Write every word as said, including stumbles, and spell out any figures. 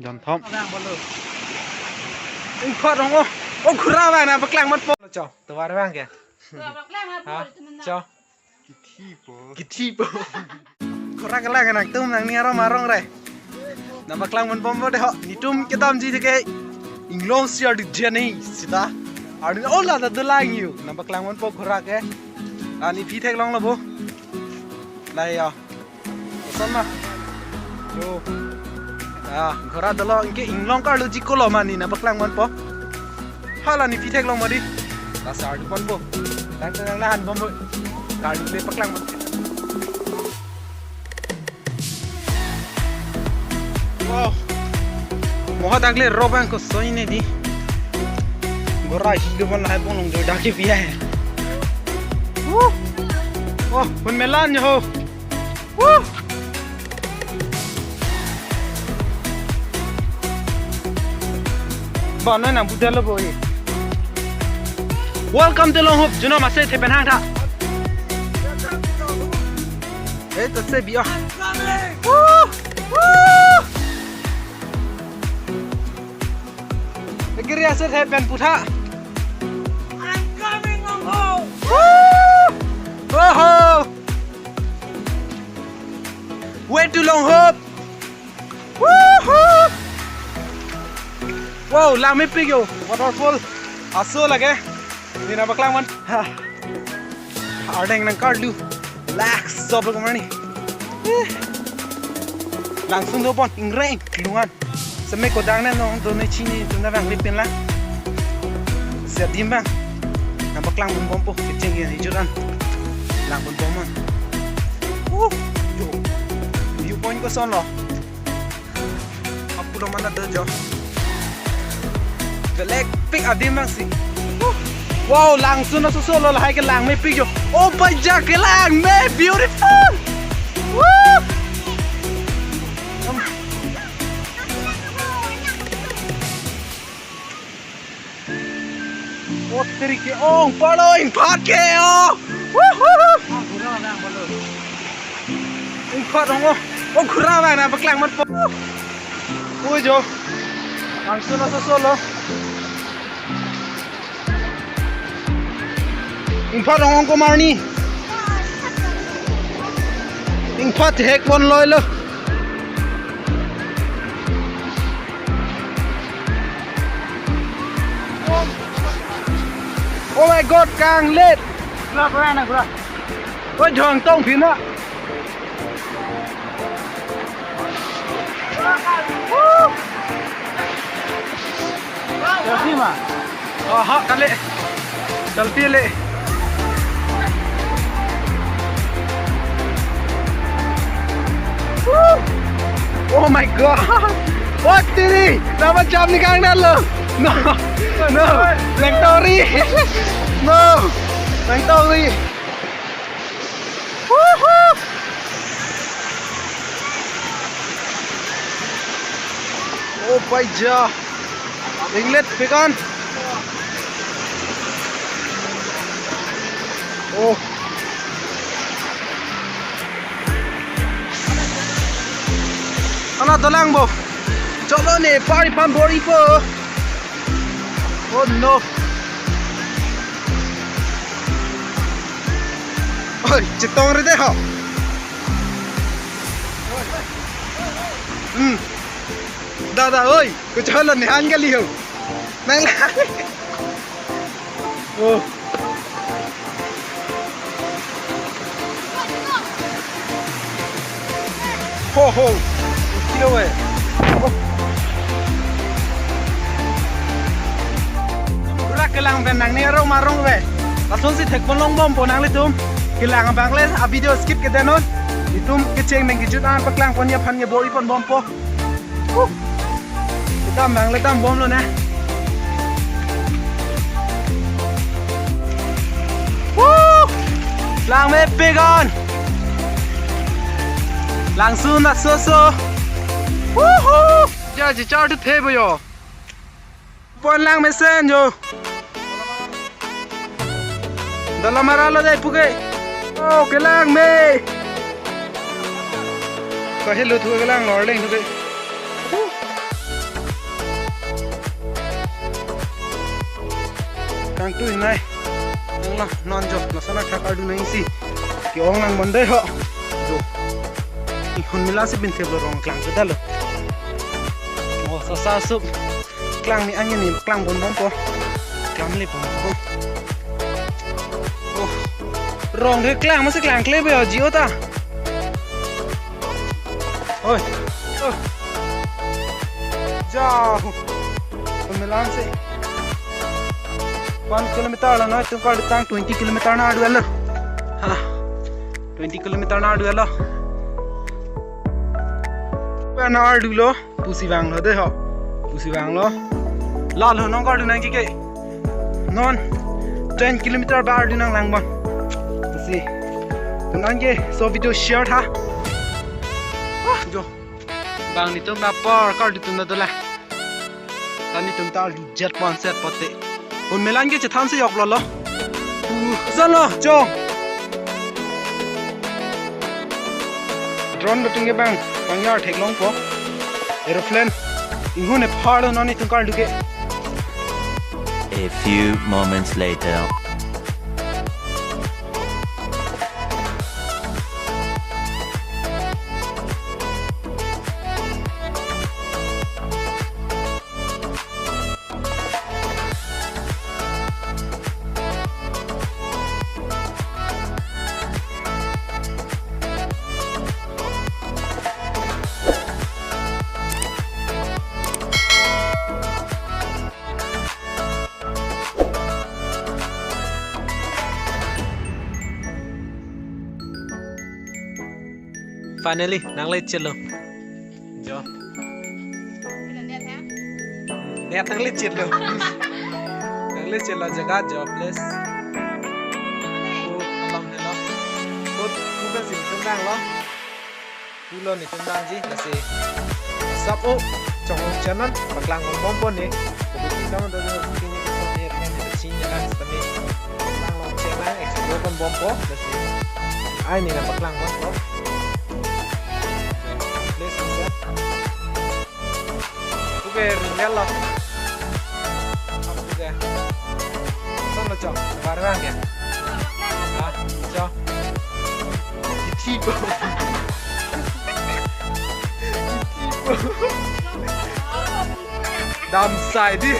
Jonthom. Ingkot dong, oh. Oh, ghura abang nangpaklang manpo. Cho, tovar abang ke? Ha? Cho. Kithipo. Kithipo. Ghura kelang nangtum nangning arong arong re. Nangpaklang manbompo dei ho. Netum kedamji theke inglong si ardi jani sita. Ardi ola ta dolang yo. Nangpaklang manpo ghura ke. Ani phi theklonglo bo. Lai ya. Koson ma. Yo. Ah, ghura dolo, anke inglong karlo jikolo mani nangpaklang manpo. Hala ne phi theklong madi. Lasi ardi ponpo. Tang tang tang, la han bompo. Kardi le paklang manpo. Wow. Moha tangkle rok bang koson ne dei. Ghura hilo pon lahai pon long jo dak ke pi hai. Woo. Oh, pun melan jo ho. Woo. Ba noi nang budalo boi. Welcome to Longhop, juno mase thepen hang tha. Eh, to se bi ah. Woo! Woo! Ekri ase thepen putha. I'm coming, Longhop. Woo! Oho! Way to Longhop. Woohoo! Wow, langmepik yo, waterfall. Aso lake. Ne nangpaklang man. Ha. Ardeng nangkarlu. Relax, sob lo kemani. Eh. Langsun do pon, ingreng, kelungan. Seme kodang ne nong do ne chini, tunda bang lipin la. Siap dim bang. Nangpaklang manbompo, kecheng ya, hijuran. Lang manbom man. Uh, yo. View point koson lo. Apulo mana do jo. Belek pik adim bang si. Wow, langsun aso solo lahai ke langmepik jo. Oh, bajak ke langme beautiful. Woo! Oh, teri ke ong palo ingphat ke oh. Woohoo! Ingphat ong oh. Oh, ghura bang nangpaklang manpo. Ui jo. Langsun aso solo. Ingphat ong ong komarni. Ingphat hek pon loi lo. Oh my God, kanglet. Gula, gula, na, gula. Oi, jong tong phin na. Woo! Selfie ma? Oh, ha, kali. Selfie le. Woo! Oh my God! What tiri? Nama jam ni kang na lo? No, no, nang tori. No, nang tori. Woohoo! Oh, paija. Inglet pekan. Oh. Ana dolang bo. Cholo ne pari pan bor-ipo. Oh no. Oi, chetong re dei ho. Hmm. Dada, oi, kucholo ne han kali ho. Nang la. Oh. Ho, ho. Kilo eh. Oh. Ghura kelang pen nangning arong arong ve. Lasonsi thek pon longbompo nanglitum. Kelang abang le a video skip kedenon. Itum kecheng nang kejut an paklang pon ya phan ya bor-i pon bompo. Huh. Kedam bang le dambomlo na. Huh. Langmepik an. Langsun aso so. Woohoo. Ja ji char tu the bo yo. Pon lang mesen jo. Dalam aralo dei puke. Oh, kelang me. Kahelo thu kelang lor leng thu ke. Kangtui nai. Nanglang non jo, lason athak ardu nangji. Ke-ong lang bon dei ho. Jo. Inghun mela si bin theplo, rong klang ke dalo. Oh, sasa sup. Klang ni angin ni klang bon bompo. Klang le bompo. Oh. Rong ke klang, masi klang kle be ji ota. Oi. Oh. Jao. Pemelang si. One kilometer lo, nangtum kardu tang twenty kilometer nang ardu lo. Ha. Twenty kilometer nang ardu lo. Pen ardu lo. Pusi vanglo dei ho. Pusi vanglo. Lalo non kardu nangji ke. Non ten kilometer ba ardu nanglang bon. Pusi. Pun anke so video share tha. Ah, jo. Bang netum apor kardu atum na dola. Ta netum ta ardu jet pon set pote. Un melan ke chethan si yok lo lo. Uh, jalo, jo. Drone do tingge bang, pangyar theklongpo. Aeroplane. Inghun e phar do non netum kardu ke. A few moments later. Finally, nang le chelo. Jo. Net nang le chelo. Nang le chelo jaga jo, please. Oh, alam helo. Kut, kut si tendang lo. Pulo netum damji, lasi. Sap o, chong channel, paklang bom bom po ne. Kopi kamu do ne, kini ko ne, ne, ne, sini kan, sitame. Paklang long channel, explore bom bom po, lasi. Ai ne na paklang bom po. Please, sir. Oke, ringan lo. Oke. Son lo, chong. Barang ya. Ah, chong. Iti po. Iti po. Dam sai di.